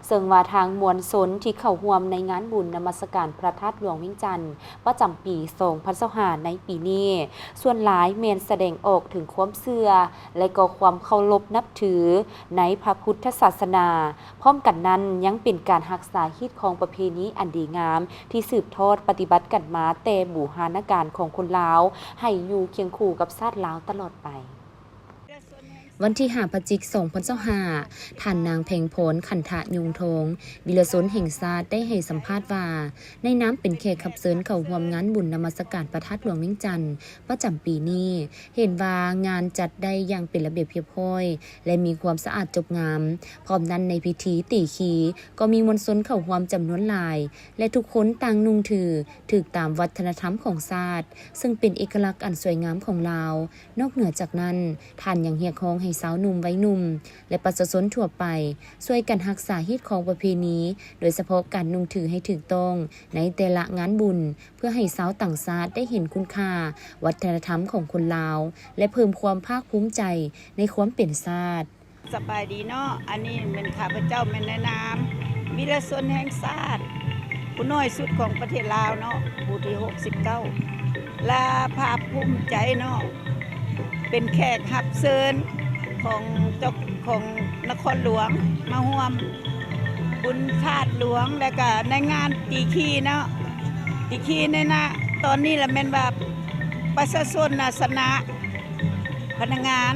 ເຊິ່ງວ່າທາງມວນຊົນທີ່ເຂົ້າຮ່ວມໃນງານບຸນນະມັດສະການພະທາດຫຼວງວຽງຈັນ ປະຈຳປີສອງພັນຊາວຫ້າໃນປີນີ້ ສ່ວນຫຼາຍແມ່ນສະແດງອອກເຖິງຄວາມເຊື່ອ ແລະ ກໍຄວາມເຄົາລົບນັບຖືໃນພະພຸດທະສາສະໜາ. ພ້ອມກັນນັ້ນ ຍັງເປັນການຮັກສາຮີດຄອງປະເພນີອັນດີງາມ ທີ່ສືບທອດປະຕິບັດກັນມາແຕ່ບູຮານະການຂອງຄົນລາວ ໃຫ້ຢູ່ຄຽງຄູ່ກັບຊາດລາວຕະຫຼອດໄປ. ວັນທີຫ້າ ພະຈິກ ສອງພັນຊາວຫ້າ ທ່ານນາງ ແພງພອນ ຂັນທະຍົງທອງ ວິລະຊົນແຫ່ງຊາດ ໄດ້ໃຫ້ສຳພາດວ່າ ໃນນາມເປັນແຂກຮັບເຊີນເຂົ້າຮ່ວມງານບຸນນະມັດສະການພະທາດຫຼວງວຽງຈັນ ປະຈຳປີນີ້ ເຫັນວ່າງານຈັດໄດ້ຢ່າງເປັນລະບຽບຮຽບຮ້ອຍ ແລະ ມີຄວາມສະອາດຈົບງາມ. ພ້ອມນັ້ນໃນພິທີຕີຄີກໍມີມວນຊົນເຂົ້າຮ່ວມຈຳນວນຫຼາຍ ແລະ ທຸກຄົນຕ່າງນຸ່ງຖື ຖືກຕາມວັດທະນະທຳຂອງຊາດ ເຊິ່ງເປັນເອກະລັກອັນສວຍງາມຂອງລາວ. ນອກເໜືອຈາກນັ້ນ, ທ່ານຍັງຮຽກຮ້ອງໃຫ້ຊາວໜຸ່ມໄວໜຸ່ມ ແລະ ປະຊາຊົນທົ່ວໄປ ຊ່ວຍກັນຮັກສາຮີດຄອງປະເພນີ, ໂດຍສະເພາະການນຸ່ງຖືໃຫ້ຖືກຕ້ອງໃນແຕ່ລະງານບຸນ, ເພື່ອໃຫ້ຊາວຕ່າງຊາດໄດ້ເຫັນຄຸນຄ່າວັດທະນະທຳຂອງຄົນລາວ ແລະ ເພີ່ມຄວາມພາກພູມໃຈໃນຄວາມເປັນຊາດ. ສະບາຍດີເນາະ, ອັນນີ້ແມ່ນຂ້າພະເຈົ້າແມ່ນນາຍນາມວິລະຊົນແຫ່ງຊາດ ຜູ້ນ້ອຍສຸດຂອງປະເທດລາວເນາະ, ຜູ້ທີຫົກສິບເກົ້າ ລະພາກພູມໃຈເນາະ ເປັນແຂກຮັບເຊີນຂອງເຈົ້າ ຂອງນະຄອນຫຼວງ ມາຮ່ວມບຸນທາດຫຼວງ ແລະກະໃນງານຕີຄີເນາະ, ຕີຄີໃນນະ ຕອນນີ້ລະແມ່ນວ່າປະຊາຊົນນະຊະນະ ພະນັກງານ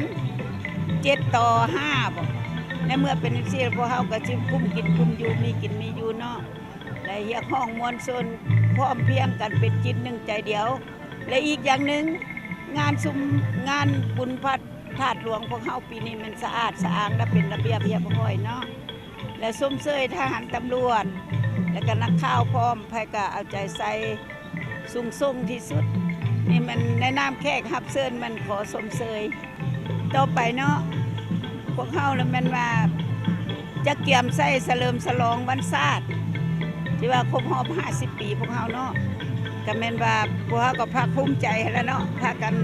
ເຈັດຕໍ່ຫ້າບໍ? ໃນເມື່ອເປັນຈັ່ງຊີ້ ພວກເຮົາກໍຊິກຸ້ມກິນກຸ້ມຢູ່ ມີກິນມີຢູ່ເນາະ ແລະ ຮຽກຮ້ອງມວນຊົນພ້ອມພຽງກັນເປັນຈິດໜຶ່ງໃຈດຽວ. ແລະ ອີກຢ່າງໜຶ່ງ ງານຊຸມ ງານບຸນພະທາດຫຼວງພວກເຮົາປີນີ້ແມ່ນສະອາດສະອ້າງ ແລະ ເປັນລະບຽບຮຽບຮ້ອຍເນາະ. ແລະ ຊົມເຊີຍທະຫານຕຳຫຼວດ ແລະກະນັກຂ່າວພ້ອມ, ໃຜກະເອົາໃຈໃສ່ສູງສົ່ງທີ່ສຸດ. ນີ້ແມ່ນໃນນາມແຂກຮັບເຊີນ ແມ່ນຂໍຊົມເຊີຍ. ຕໍ່ໄປເນາະ ພວກເຮົາລະແມ່ນວ່າຈະກຽມໃສ່ສະເຫຼີມສະຫຼອງວັນຊາດ ທີ່ວ່າຄົບຮອບຫ້າສິບປີພວກເຮົາເນາະ, ກະແມ່ນວ່າພວກເຮົາກໍພາກພູມໃຈຫັ້ນລະເນາະ, ພາກັນ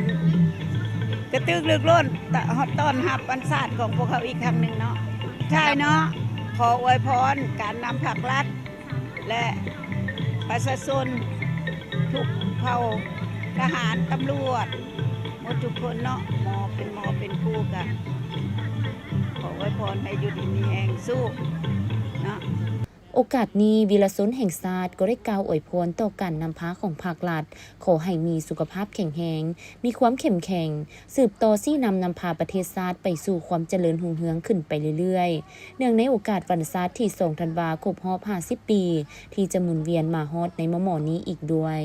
ກະຕຶກລຶກລົ້ນ ຕະ ຕ້ອນຮັບວັນຊາດຂອງພວກເຮົາອີກຄັ້ງໜຶ່ງເນາະ. ທ້າຍເນາະ ຂໍອວຍພອນການນຳພາກລັດ ແລະ ປະຊາຊົນທຸກເຜົ່າ, ທະຫານ, ຕຳຫຼວດ ໝົດທຸກຄົນເນາະ, ໝໍເປັນໝໍເປັນຄູ ກະຂໍອວຍພອນໃຫ້ຢູ່ດີມີແຮງ ສູ້ເນາະ. ໂອກາດນີ້ ວິລະຊົນແຫ່ງຊາດກໍໄດ້ກ່າວອວຍພອນຕໍ່ການນຳພາຂອງພາກລັດ, ຂໍໃຫ້ມີສຸຂະພາບແຂງແຮງ, ມີຄວາມເຂັ້ມແຂງ, ສືບຕໍ່ຊີ້ນຳນຳພາປະເທດຊາດໄປສູ່ຄວາມຈະເລີນຮຸ່ງເຮືອງຂຶ້ນໄປເລື້ອຍໆ. ເນື່ອງໃນໂອກາດວັນຊາດທີສອງທັນວາ ຄົບຮອບຫ້າສິບປີ ທີ່ຈະໝູນວຽນມາຮອດໃນມໍ່ໆນີ້ອີກດ້ວຍ.